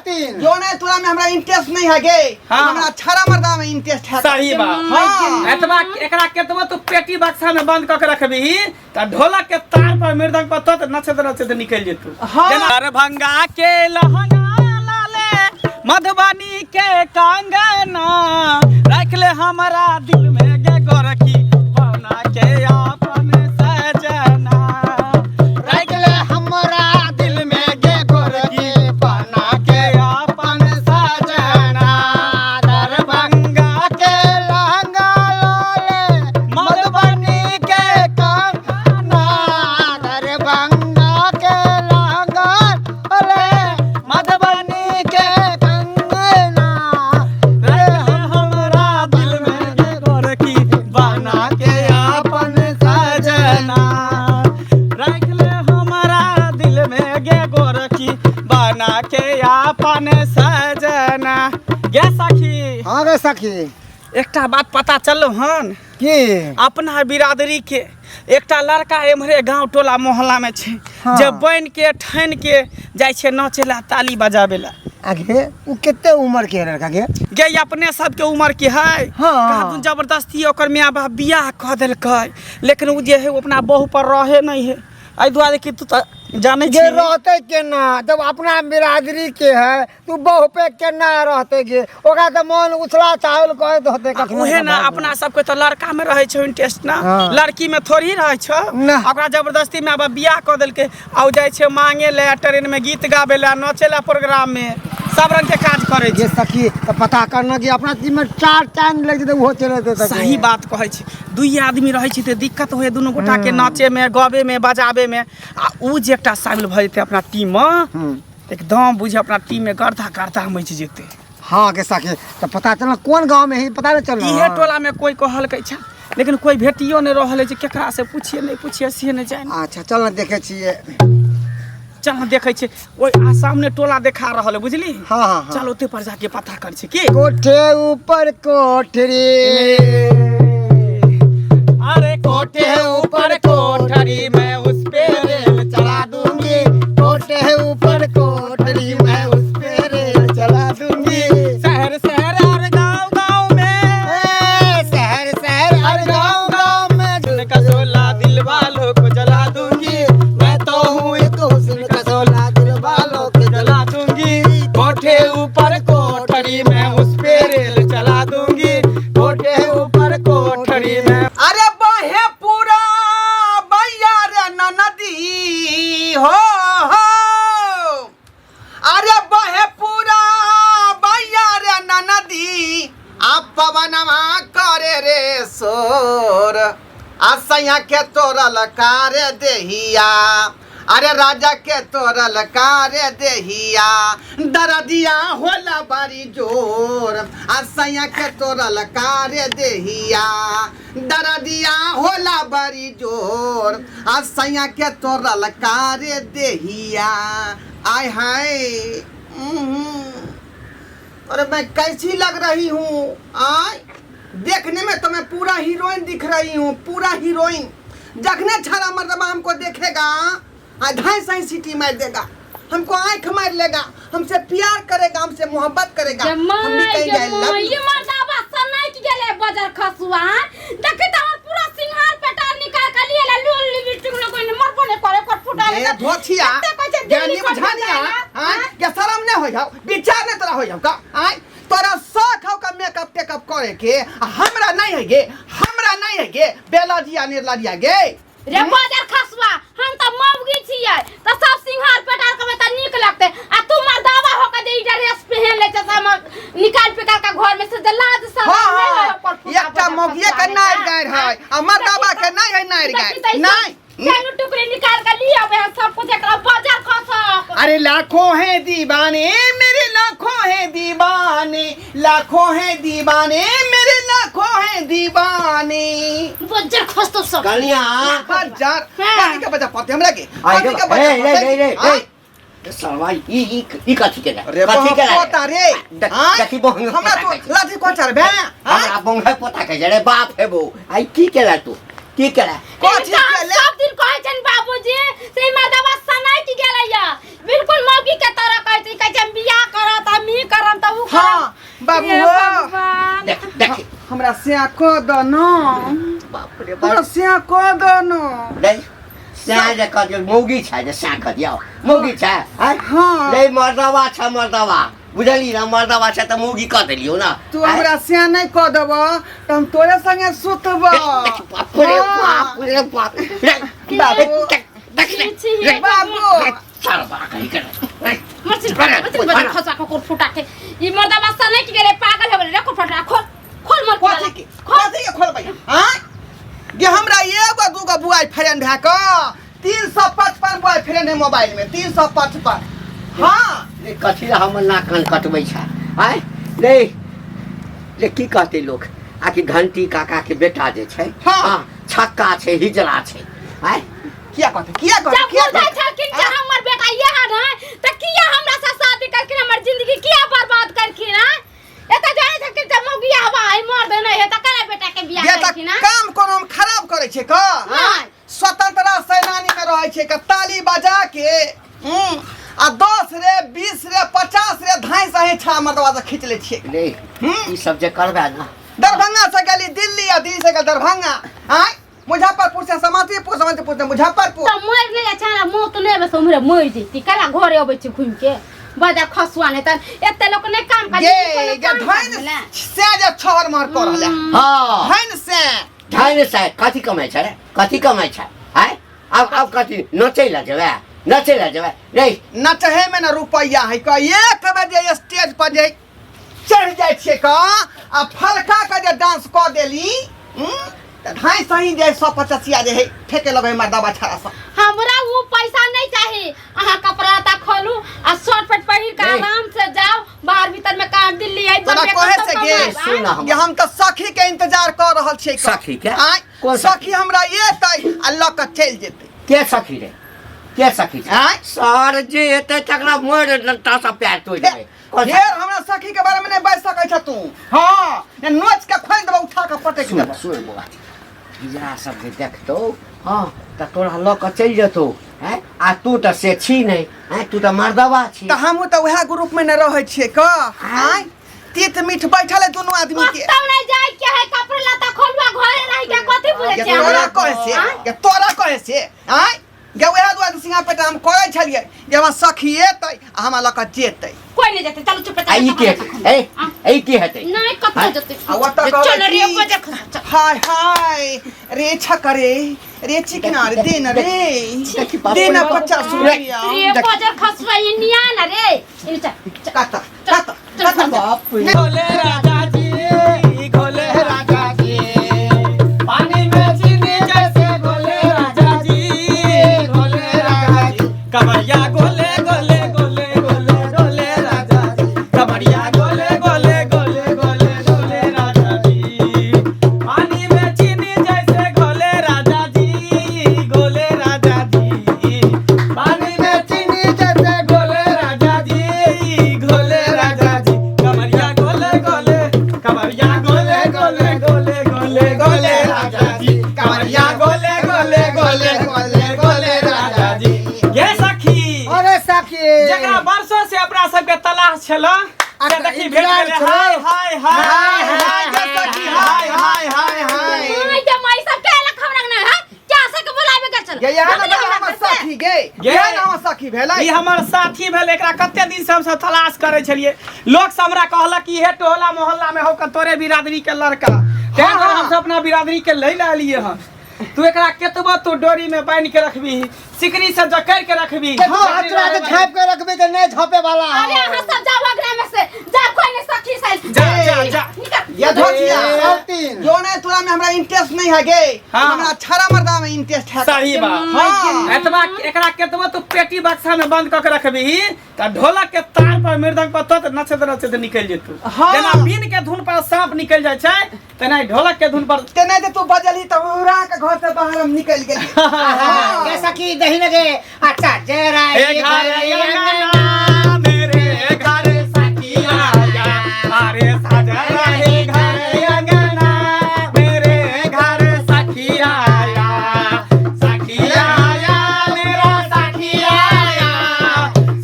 हेथिन। जोने तोरा में हमरा इंटरेस्ट नहीं है गे। हाँ। हमरा छाड़ा मर्दा में इंटरेस्ट है। सही बात। हाँ। एतबा एकरा केतबो तू पेटी बक्सा में बंद कऽ के रखबही तऽ ढोलक के तार पर मृदंग पर तो नचैत नचैत निकलि जेतौ। हाँ। जेना दरभंगा के लहंगा लाले, मधुबनी के कंगना, राख ले हमरा दिल में गे गोरकी बना के अपन सजना, राख ले हमरा दिल में गे गोरकी बना के अपन सजना, दरभंगा के लहंगा लाले, मधुबनी के कंगना, दरभंगा के लहंगा लाले, मधुबनी के कंगना, रे हमरा दिल में गे गोरकी बना के अपन सजना, राख ले हमरा दिल में गे गोरकी बना के अपन सजना। गे सखी। हाँ गे सखी। एकटा बात पता चललो हन। की? अपना बिरादरी के एकटा लड़का एम्हरे गांव टोला मोहल्ला में छै। हाँ। जे बन के ठान के जाइ छै नाचे ला, ताली बजाबे ला। आगे उ कते उम्र के लड़का के? गे अपने सबके उम्र के है। हाँ। कहाँ जबरदस्ती ओकर माय बाप बियाह कऽ देलकै, लेकिन उ जे है ओ अपना बहू पर रहे नहीं है, एहि दुआरे कि तू तऽ जानै गे छी रहते केना जब अपना बिरादरी के है, तू बहू पे केना रहते गे? ओकरा तऽ मन उछला चावल कहैत होते कखनो। उहे ना, अपना सबके तऽ लड़का में रहै छै इंटरेस्ट ना। हाँ। लड़की में थोड़ी रहै छै। ना। ओकरा जबरदस्ती में आब बियाह कऽ देलकै आ ओ जाइ छै मांगे ले, ट्रेन में गीत गाबे ले, नचे ले, प्रोग्राम में सब रंग के काज करै गे छै। सखी तऽ पता करना कि अपना चीज में चार चांद लागि जेतै, ओहो चलि जेतै सखी। सही बात कहै छी, दुई आदमी रहै छै तऽ दिक्कत होइ दुनू गोटा के नाचे में, गबे में, बजाबे में, आ उ जे एकटा शामिल भऽ जेतै अपना टीम में, एकदम बुझ अपना टीम में गर्दा गर्दा मचि जेतै। हाँ गे सखी, तऽ पता चलल कोन गाँव में है? पता नहीं चलल। इहे टोला में कोई कहलकै छै, लेकिन कोई भेटियो नहीं रहल है जे केकरा से पूछिए नहीं पूछिए से नहीं जाने। अच्छा चल ना देखे छियै। चल ना देखै छियै, ओहि आ सामने टोला देखा रहल है, बुझली? हाँ, हाँ, हाँ। चल ओते पर जाके पता कर छी की। कोठे ऊपर कोठरी, अरे कोठे ऊपर कोठरी मैं उस पे रेल चला दूंगी, कोठे ऊपर कोठरी मैं उस पे रेल चला दूंगी, शहर शहर और गांव गांव में, ए, शहर शहर और गांव गांव में हुस्न का शोला दिल वालों को जला दूंगी, मैं तो हूँ एक हुस्न का शोला दिल वालों को जला दूंगी, कोठे ऊपर कोठरी मैं उस पे रेल चला दूंगी, कोठे ऊपर कोठरी में। अरे बहे पूरा बैया रे नदी हो हो, अरे बहे पूरा बैया रे नदी, आ पवनमा करे रे शोर, आ सैया के तोरल कारे देहिया, अरे राजा के तोरल कारे देहिया, दरदिया होला बड़ी जोर, आ सैया के तोरल कारे देहिया, दरदिया होला बड़ी जोर, आ सैया के तोरल कारे देहिया। आय हाय, अरे मैं कैसी लग रही हूँ? आय देखने में तो मैं पूरा हीरोइन दिख रही हूँ, पूरा हीरोइन। जखने छाड़ा मर्दबा हमको देखेगा आ ढाई सही सीटी मार देगा, हमको आंख मार लेगा, हमसे प्यार करेगा, हमसे मोहब्बत करेगा। हम भी कहेंगे I love you। ये मर्दाबा सनाइक गेले बजर खसुआ, देखी त हमर पूरा सिंहार पेटार निकाल के लिए ला लूल लिपस्टिक लगोने मरबो ने करे कर फुटा ए धोथिया, कते कहै छै ये दिल्ली पर निमझानिया, जाइला, आय, के शरम नहीं होय हौ, विचार नहीं तोरा होय हौ का? आय, तोरा शौक हौ का मेकअप टेकअप करे के, आ हमरा नहीं है गे, हमरा नहीं है गे, बेलजिया निर्लजिया गे। रे बजर खसुआ, हम त मौगी छियै त सब सिंहार पेटार करबै त नीक लगतै, आ तू मर्दावा हो के जे ई ड्रेस पहिन लै छै सब निकाल पिकाल के घर में से जे लाज शरम हाँ, नहि हाँ, होय ओकर फुटा एकटा बजर मौगिए के खसुआ नारि रे। गारि है, आ मर्दावा के नहि है नारि देखी गारि। त ई सब नहि। चारू टुकड़ी निकाल के लिया वे सब कुछ एकरा बाजार खसक। अरे लाखों हैं दीवाने मेरे, लाखों हैं दीवाने, लाखों हैं दीवाने मेरे, लाखों हैं दीवाने। बज्जर खस तो सब। कनिया। बज्जर। हाँ। पानी का बजा पते हमरा के। आई पानी का गे, बजा ए, रे, पते। रे, रे, हाँ? रे। सरवा, ई, ई, ई कथी के अरे कथी के पोता रे। हाँ? देखी बहन हमरा पोता तो कहै छै। लाठी कोन चढ़ बे? हाँ? हमरा बहन पोता कहै छै रे, बाप हेबो। आई की केला तू? की केला? कथी ई तऽ हम केला? सब दिन कहै छनि बाबूजी से ई मर्दबा सनाइक गेलैया, बिल्कुल मौगी के तरह कहै छै, कहै छै हम बियाह करत बाबू हे हो भगवान देख देख हमरा सिया कऽ दऽ न बाप रे हमरा बाप सिया कऽ दऽ न नहीं सैं जे कह दियौ मौगी छै जे सैं कह दियौ मौगी छै आँय? हाँ। नहीं मर्दवा छै मर्दवा बुझली ना मर्दवा छै तऽ मौगी कह देलियौ ना तू हमरा सिया नहीं कऽ देबऽ तऽ हम तोरे संगे सुतबऽ देख बाप रे हाँ। बाप रे बाप रे बाबू। देख देख छी, छी, रे बाबू चल बा कहीं कर रे मर्सी मर्सी बजे खसा को फुटा के ई मर्दवा से नहीं कि गेले पागल हो गेले रे फटा खोल खोल मर कथी के कथी के खोलबै आँय गे हमरा एगो दूगो बॉय फ्रेंड है क 355 बॉय फ्रेंड है मोबाइल में 355 हाँ रे कथी ला हमर नाक कान कटबै छै आँय रे रे की कहतै लोक आकि घंटी काका के बेटा जे छै हाँ। छक्का छै हिजड़ा छै आँय किया कहते किया कहते जब किया बुझै कहते छलखिन कि हमर बेटा इएह है तऽ किया हमरा से शादी करखिन हमर जिंदगी किया बर्बाद करखिन हैं एतऽ जानै छलखिन जे मौगिया हवा है मर्द नहि है तऽ केना बेटा के बियाह ये तऽ करखिन हैं काम कोनो हम खराब करै छै का नहि। स्वतंत्रता सेनानी में रहै छै का ताली बजा के आ 10 रे 20 रे 50 रे धाई सही छा मर्दवा से खींच लै छियै रे ई सब जे करबै ना दरभंगा से गेली दिल्ली आ दिल्ली से गेल दरभंगा आय मुजफ्फरपुर से समस्तीपुर समस्तीपुर से मुजफ्फरपुर तऽ मरि नहि जाइ छै हमरा मौत नहि अबै से उम्हरे मरि जैती केना घरे अबै छै घुमि के बजा खसुआ नहि तऽ एते लोक नहि काम काज गे कोनो गे काम काज धइन भेलै। से जे छहर महर कर रहले हाँ धइन से धइन से कथी कमाइ छै रे कथी कमाइ छै आँय आब आब कथी नचै लए जेबै नचै लए जेबै रे नचहे में न रुपैया है का एक बजे स्टेज पर जे चढ़ जाइ छियै का आ फलका के जे डांस कऽ देली तऽ धाँइ सही जे सौ पचसिया जे है फेके लगै मर्दाबा छड़ा सब हमरा वो पैसा नहीं चाही अहाँ कपड़ा लत्ता खोलू आ शर्ट पैंट पहिर के नहीं। आराम से जाओ बाहर भीतर में काम दिल्ली आई तोरा बम्बे कहे कतौ से गे कमाएब, सुन आँय? हम कि हम तऽ सखी के इंतजार कऽ रहल छियै का। सखी के? आँय कोन सखी हमरा एतै आ लऽ कऽ चलि जेतै के सखी रे के सखी छै? आँय? सर जे एतै तकरा मोड़ लत्ता सब पैर तोड़ि देबै कोन फेर हमरा सखी के बारे में नहीं बाजि सकै छ तू हाँ ने नोच के खोलि देबौ उठा के पटकि सुन देबौ सुन बौआ हिजड़ा सब जे देखतौ हँ तऽ तोरा लऽ कऽ चलि जेतौ हैं आ तू तऽ से छी नहि हैं तू तऽ मर्दवा छी तऽ हमहूँ तऽ उएह ग्रुप में ने रहै छियै क आँय तीत मीठ बैठल है दुनू आदमी के कतौ नहीं जाए के है कपड़ा लत्ता खोलुआ घरे रह के कथी बुझै गे छियै तोरा अहाँ? कहे से आँय? गे तोरा कहे से आँय गे उएह दुआरे सिंगा पेटा हम करै छलियै जे हमरा सखी एतै आ हमरा लऽ कऽ जेतै कोई नहीं जेतै चलू चुप आ ई के ए ई की हेतै नहीं कतौ जेतै आ ओतऽ कहबै चल रे की? बजे खसा चल हाय हाय रे छकरे रे चिकना रे दे न रे देखी बाप दे न रे बाप। 50 रुपया रे बजर खसवा इनिया ना रे इने चल चल कत कत कत बाप रे घोले राजा जी घोले राजा जी पानी में चीनी जैसे घोले राजा जी घोले राजा जी कमरिया गोले गोले गोले गोले गोले राजा जी कमरिया गोले गोले गोले गोले गोले राजा जी पानी में चीनी जैसे घोले राजा जी घोले राजा जी पानी में चीनी जैसे घोले राजा जी घोले राजा जी कमरिया गोले गोले कमरिया गोले गोले गोले गोले गोले राजा जी कमरिया गोले गोले गोले गोले गोले राजा जी ये सखी अरे सखी जकरा वर्षों से अपना सबके तलाश छल से देखी भेट इंतजार गेलै छलै। हाय हाय हाय हाय हाय सखी हाय हाय हाय हाय my के माई सब के लख हमरा ना है क्या से के बुलाबे के चल गे यहाँ ना भेलै हमर सखी गे गे। यहाँ ना हमर सखी भेलै ई हमर साथी भेल एकरा कते दिन से हमसब तलाश करै छलियै लोक सब हमरा कहलक कि हे टोला मोहल्ला में हो के तोरे बिरादरी के लड़का तें दुआरे हमसब अपना बिरादरी के लै लए एलियै हन तू एकरा केतबो तू डोरी में बान्हि के रखबी सिकरी से जकड़ के रखबी हाँ तोरा के झाँप के रखबे तऽ नहीं झाँपे वाला अरे अहाँ सब जाओ अगला में से जा कोई नहीं सखी से जा जा जा निकल ये धोतिया सौतीन। जो नहीं तोरा में हमरा इंटरेस्ट नहीं है गे हाँ। हमरा छड़ा मर्दा में इंटरेस्ट है सही बात हाँ एतबा एकरा केतबो तू पेटी बक्सा में बंद कऽ के रखबी तऽ ढोलक के तार पर मृदंग पर तोत नचैत नचैत निकलि जेतौ हाँ। जेना बीन के धुन पर सांप निकलि जाइ छै तेना ई ढोलक के धुन पर ते नहीं तो तू बजली तो उड़ा के घर से बाहर हम निकल गेली हाँ। गे सखी दही लगे अच्छा जय राय ए घर अंगना मेरे घर सखी आया अरे साजा रहे घर अंगना मेरे घर सखी आया सखी आया मेरा सखी आया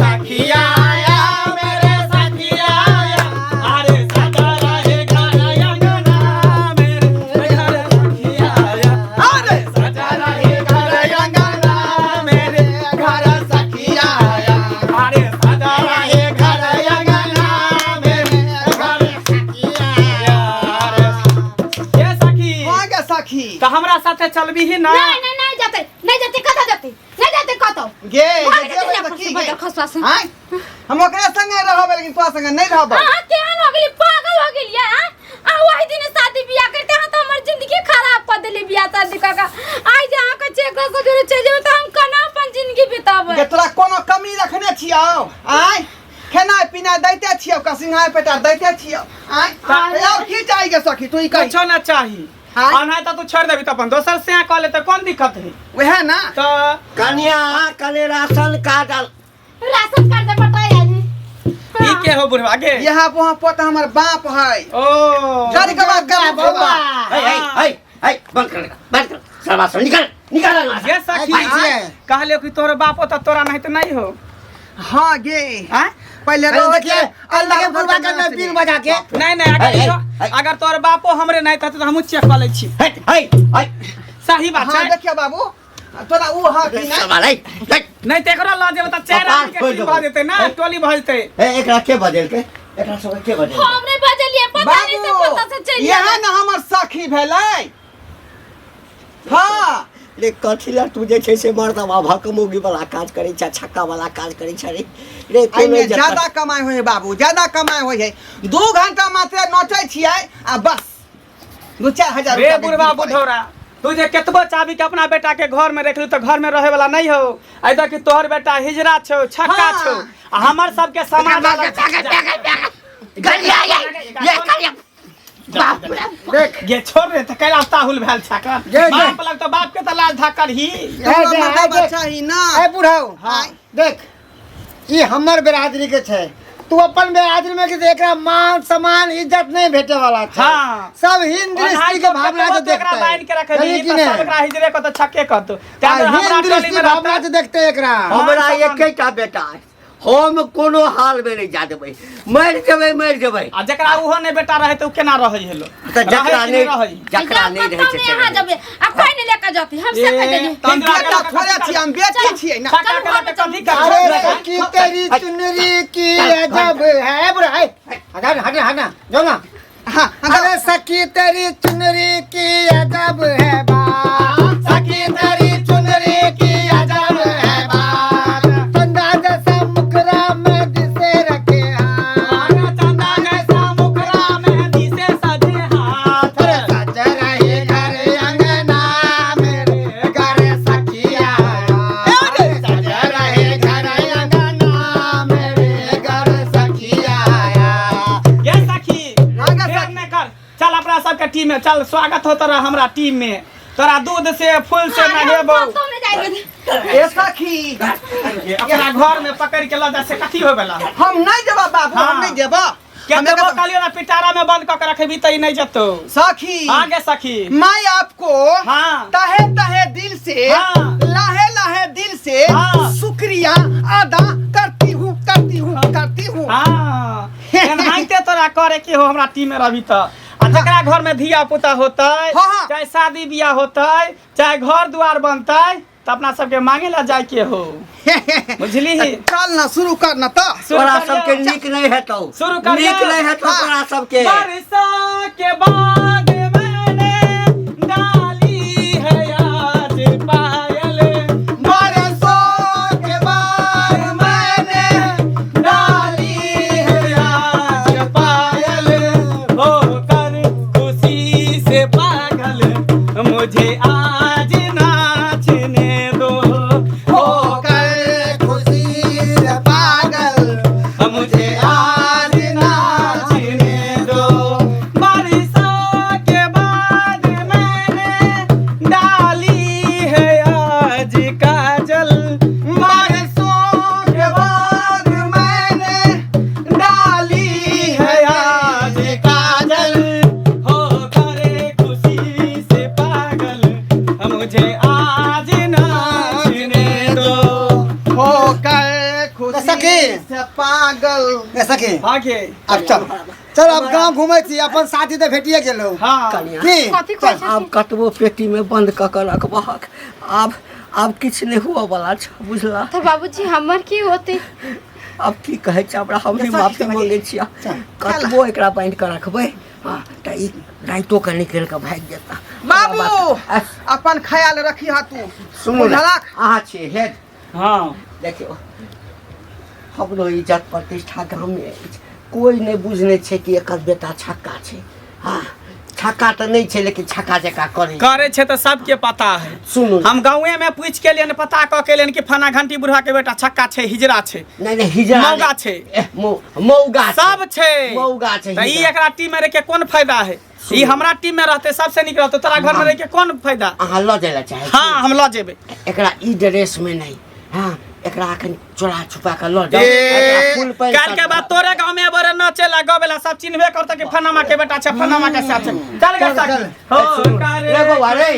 सखी आया मेरे सखी आया अरे साजा तऽ हमरा साथे चलबी ही ना। नहीं नहीं नहीं जाते, नहीं जाते, कतौ जाते नहीं, जाते कतौ। गे भाग गे जेतै जेबै यहाँ तऽ पर की से गे? बदर खसुआ से। आँय? हम ओकरे संगे रहबै लेकिन तोरा संगे नहीं रहबै। अहाँ केहन हो गेली, पागल हो गेलियै? आँ आ वही दिन शादी बियाह करते अहाँ तऽ हमर जिंदगी खराब कऽ देली बियाह शादी कऽ कऽ। आइ जे अहाँ कहै छियै एकरा से जोरे चलि जेबै तऽ हम केना अपन जिंदगी बिताबै? गे तोरा कोनो कमी रखने छियौ? आँय, खेनाइ पिनाइ दैते छियौ का सिंघार पेटार दैते छियौ? आँय, और की चाही गे सखी तू ई कही? कुछो ना चाही। आँय? आ नहीं तऽ तू छोड़ देबी तऽ अपन दोसर से कऽ ले तऽ कोन दिक्कत है? वएह ना। तऽ कनिया कने राशन कार्ड राशन कार्ड दे बटाई आई। ई के हो बुढ़वा के? यहाँ वहाँ पोता हमर बाप है। ओ गाड़ी के बात कर बौआ। है है है है, बंद कर, बंद कर सरवा से, निकल निकल अंगना से। गे सखी आइ कहले कि तोहर बाप तऽ तोरा नहीं तऽ नहीं हो। हाँ गे। आँय? पहले अरे रहो देखिए, के अरे देखिए, बुढ़वा के मैं बीन बजा के। नहीं नहीं, अगर है, इहो- है। अगर तोहर बापो हमरे नहीं तऽ हमहूँ चेक कऽ लै छी। हट, है है। सही बात हाँ छै। देखियो बाबू तोरा ऊ ह कि नहीं? सरवा नहीं हट। नहीं तऽ एकरो लऽ जेबै तऽ चारि कपार आदमी के फोड़ि टीम देबौ। भऽ जेतै ना, टोली भऽ जेतै। ए एकरा के बदलके, एकरा सब के बदलके? हम नहीं बजलियै, पता नहीं से बाबू कतऽ से चलि यहाँ गेलै। न हमर सखी भेलै। हाँ रे कथी ला तू जे छै से मर्दवा भकमौगी वाला काज करै छै, छक्का वाला काज करै छै रे? रे कोनो एहिमे इज्जत ज्यादा कमाइ होइ है बाबू, ज्यादा कमाइ होइ है। 2 घंटा मात्र नोचै छियै आ बस 2-4 हजार रे रुपया बुढ़वा के बिल पड़ै। बुढ़ौरा, तू जे केतबो चाबी के अपना बेटा के घर में रखलू तऽ घर में रहे वाला नहीं हो। आइ देख तोहर बेटा हिजरा छौ, छक्का हाँ। छौ, आ हमर सबके समाज अलग छै। गलिया ये ये करिया बाप रे। देख गे छोड़ रे, तऽ कैला ताहुल भेल छका? गे, गे। बाप लग तऽ बाप के तऽ लाज धाकर ही। ए, तोरा दे, मर्दा ए, देख। बच्चा ही ना। ए बुढ़ाऊ, हाँ। देख ई हमर बिरादरी के छै, तू अपन बिरादरी में के एकरा मान सम्मान इज्जत नहीं भेटे वाला छै। हाँ। सब हीन दृष्टि के भावना से एकरा देखते बांध के रखे है दी कि तऽ नहीं? सब एकरा हिजरे कहतो, छक्के कहतो। आ तें दुआरे हमरा हीन टोली दृष्टि में भावना रहता से देखते एकरा। हमरा मान सम्मान। एकेटा बेटा है, हम कोनो हाल में नहीं जा देबै, मरि जेबै मरि जेबै। आ जकरा उहो नहि बेटा रहै तऽ उ केना रहै हेलो? तऽ जकरा रहै कि नहीं नहि रहै? जकरा नहीं रहै छै कतौ से नहि अहाँ रहै। जेबै आ कोइ नहि लेके जतै, हम से कहि देलियै। हम बेटा थोड़े छियै, हम बेटी छियै ना। छक्का के लऽ के कथी करबै? अरे सखी तेरी चुनरी की अजब है। बुढ़ा है, हट हट हट जो ना। हाँ, हाँ, अरे सखी तेरी चुनरी की अजब है बात, सखी तेरी चुनरी की अजब है बात, चंदा जैसा मुखरा मेहंदी से रखे हाथ, चंदा जैसा मुखरा मेहंदी से सजे हाथ, अरे सज रहे घर अंगना मेरे घर सखिया, अरे सज रहे घर अंगना मेरे घर सखिया। गे सखी, हाँ गे देर सखी। नहि कर, चल अपना सबके टीम में चल, स्वागत हो तोरा हमरा टीम में। तोरा दूध से फूल से अरे हम नहेबौ। कतौ नहि जाइबै। ए सखी, अपना घर में पकड़ के लऽ जा से कथी होय वाला? हम नहीं जेबा बाबू, हम हाँ। नहीं जेबा। के हम देबो एकरा- कहलियो ना, पिटारा में बंद कऽ के रखेबी तऽ ई नहीं जेतौ। सखी, हाँ गे सखी, मैं आपको हाँ। तहे तहे दिल से, हाँ। लाहे लाहे दिल से हाँ। शुक्रिया अदा करती हूँ, करती हूँ, करती हूँ। हाँ, एनाहिते तोरा करे के हो हमरा टीम में रहबी तऽ। आ जकरा घर में धिया पुता होतै, हाँ, हाँ। चाहे शादी बियाह होतै, चाहे घर दुआर बनतै, तऽ अपना सबके मांगे ला जाय के हो, बुझली? चल ना शुरू कर ना तो। शुरू तोरा करियौ। सबके नीक नहीं हेतौ, शुरू करियौ। नीक नहीं हेतौ हाँ। तोरा सबके। बरसा के बाद मैंने डाली है आज पायल, बरसों के बाद मैंने डाली है आज पायल, होकर खुशी से पागल मुझे आज नाचने दो, होकर खुशी से पागल मुझे आज नाचने दो। बारिशों के बाद मैंने डाली है आज काजल, बरसों के बाद मैंने डाली है आज काजल, होकर खुशी से पागल मुझे आज नाचने दो। होकर खुशी सखी। से पागल। ए सखी, आगे अब चल चल, अब गांव घूमै छी, अपन साथी तऽ भेटिए गेलौ। हाँ। कनिया, की कथी कहै चल। आब कतबो पेटी में बंद कऽ के रखबहक, आब आब किछु नहि हुअ वाला छ, बुझला? तऽ बाबूजी हमर की होतै? आब की कहै छै, हमरा हमही सखी, माफी सखी। मांगै छियै। कतबो एकरा बान्हि कऽ रखबै, हँ, तऽ ई राइतो के निकलि कऽ भागि जेता। बाबू आ, अपन ख्याल रखी हा तू। सुनू ने, बुझलक? अहाँ छियै हेड। हाँ। देखियौ, हमरो इज्जत प्रतिष्ठा गाममे अछि। कोइ नहि बुझने छै कि एकर बेटा छक्का छै। हँ, छक्का तऽ नहि छै, लेकिन छक्का जकाँ करै करे छै तऽ सबके पता है। सुनू, हम गाँवे में पूछ के लिए पता कऽ के लिए कि फना घंटी बुढ़ा के बेटा छक्का छै, हिजरा छै। नहि नहि, हिजड़ा नहि। मौगा छै। एह, मौगा छै। सब छै। मौगा छै। तऽ ई हिजड़ा। एकरा टीम में रह के कोन फायदा है? सुनू। ई हमरा टीम में रहते सबसे नीक रहते। तोरा घर में रह के कोन फायदा? अहाँ लऽ जाय लए चाहै छी? हाँ, हम लऽ जेबै। एकरा ई ड्रेस में नहि, हाँ, एकरा अखन चोरा छुपा कऽ लऽ जाउ। ए, एकरा फुल पैंट काल्हि के बाद तोरे गाँव में बड़े नचेला गवेला सब चिन्हबे करते कि फनामा के बेटा छै, फनामा के साथ छै। चल गे सखी। हो सुनू। करे रे बौआ रे।